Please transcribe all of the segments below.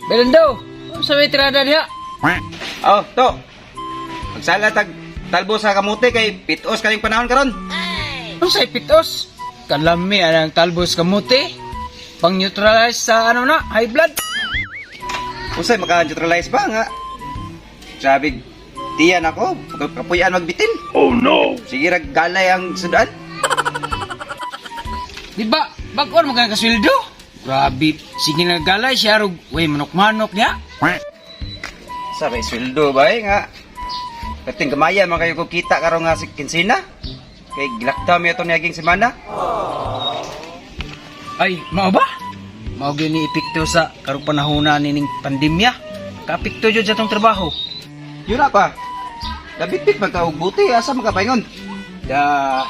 Belendo, sa may tirada diha? Oh, to. Magsala tag talbo sa kamote kay pitos kayong panahon karon. Ano sa ipitos? Kalami anang talbos kamote. Pang neutralize sa ano na, high blood. Usay maka-neutralize ba nga? Sabi, tiyan ako, kapuyan magbitin. Oh no. Sige rag galay ang sudan. Di ba, bag-on mo ka kasweldo? Grabe, sige na galay siya rog, way manok-manok niya. Sa may sweldo ba eh, nga. Kating kamaya man kayo ko kita karon nga si kinsina. Kay gilakta mi ato niaging semana. Ay, mao ba? Mao gyud ni epekto sa karong panahona nining pandemya. Kaapekto jud sa atong trabaho. Yun na pa. Labit-bit man ka og buti asa man ka paingon. Da,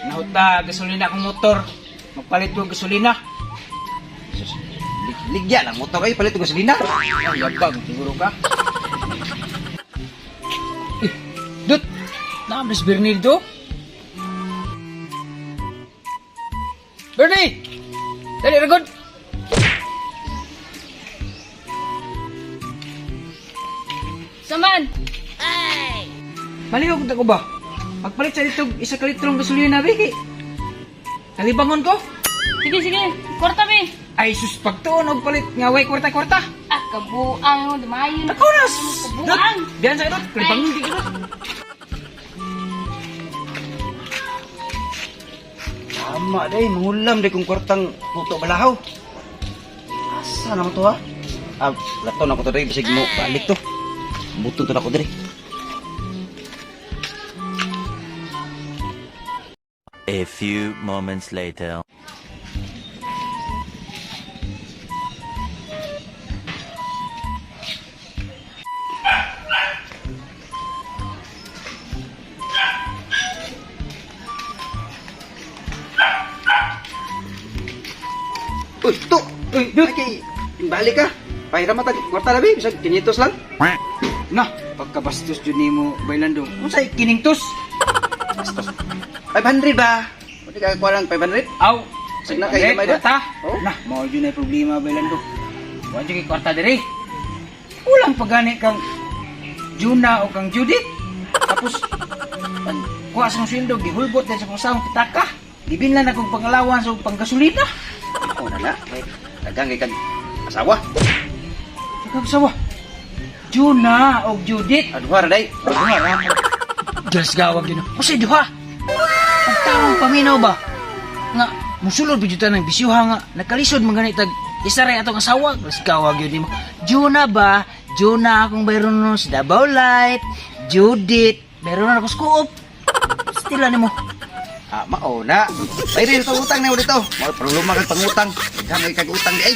nahuta gasolina akong motor. Magpalit ko og gasolina. Sus, Ligya lang motor ay palit og gasolina. Ay, yabang, siguro ka. Eh, Dut! Naam, si Bernie dito. Bernie! Dali, ragod! Saman! Malihog na ko ba? Pagpalit sa dito, isa ka litrong gasolina, Vicky. Kalibangon ko. Sige, sige. Kwarta be. Ay, sus, pagtuon og palit nga way kwarta-kwarta. Ah, kabuang mo. Dumayo na. Ako na! Kabuang! Diyan sa idot, kalibangon di ka. Tama day, mangulam day kung kwartang puto balahaw. Asa naman to ha? Ah, lato na ko to day, bisig mo balik to. Buton to na ko diri. A few moments later. Uy, to! Uy, dut! Kay, balik ka. Pahiram matag kwarta na bi, bisag 500 lang. Na, pagkabastos jud nimo, Bailando. Unsay kiningtos? Bastos. 500 ba? Pwede ka kuha lang 500? Aw, Sige na, kayo gamay da. kwarta. Oh. Na, mao jud na problema, Bailando. Wa jud kay kwarta diri. Kulang pa gani kang Juna o kang Judith. Tapos pag kuha sa sweldo, gihulbot din sa kung saan pitaka. Gibinlan akong pangalawan sa panggasolina. Oo na na. May dagang kay kag asawa. Kagsawa. Juna o Judith. Aduha ra day. Duha ra. Diyos gawag yun. Kasi duha. Ang taong paminaw ba? Nga, musulod ba ng bisyuha nga. Nakalisod mga ganitag isa rin atong asawa. Diyos gawag yun mo. Juna ba? Juna akong bayroon nun sa Davao Light. Judith. Bayroon na ako sa Coop. Stila nimo. Ah, mao na. Ay rin sa utang na dito. Mao problema kag pangutang. Dagang kay kag utang di ay.